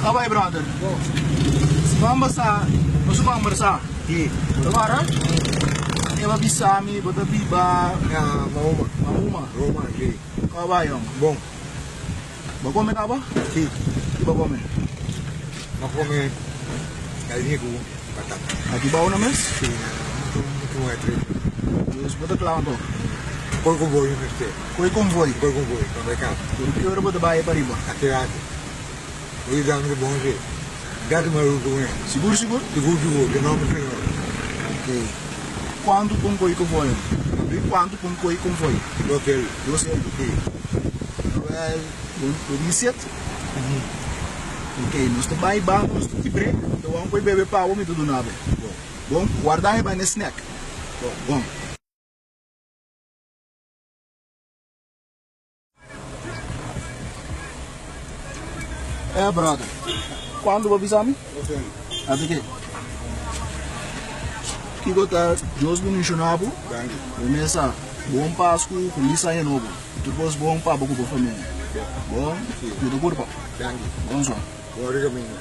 Ka bai, brother. Siman pasá nos a kombersá. Bo ta wara? E ba bisa mi bo ta biba. Na Mahuma. Mahuma? Roma, si. Ka bai, yòn? Bon. Bo a kome kaba? Si. Ki bo a kome? Mi a kome galiña ku batata. Aki bou na mes? Si, na muchu muchu trip. Dus bo ta kla anto? Koi konvoi mi mester. Koi konvoi? Koi konvoi pa bai kas. Pero ki ora bo ta bai pariba? Aterate. Bo yuda mi ku bon fe. Dati mi aruba ku mi. Sigur sigur? Sigur sigur, den nomber di Señor. Ok. Kuantu pun koi konvoi? Kuantu pun koi konvoi? Dos el. Dos el? Si. Wel, bo tin set? Ok, nos ta bai ban nos ta ti break, mi ta wan koi bebe pawa mi ta duna bo. Bon, warda e bai na snack. Bon. Eh brother, cuando bo bisa mi? Ate ke? Kiko ta Dios bendiciona bo? Bo mesa bon Pascu, feliz aña nobo. Tur cos bon pa bo cu bo familia. Bon, cuida curpa. Bon so.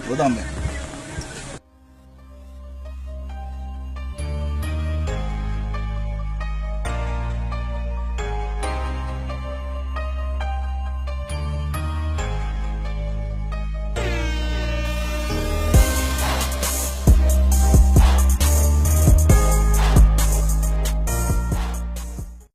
Bo tambe.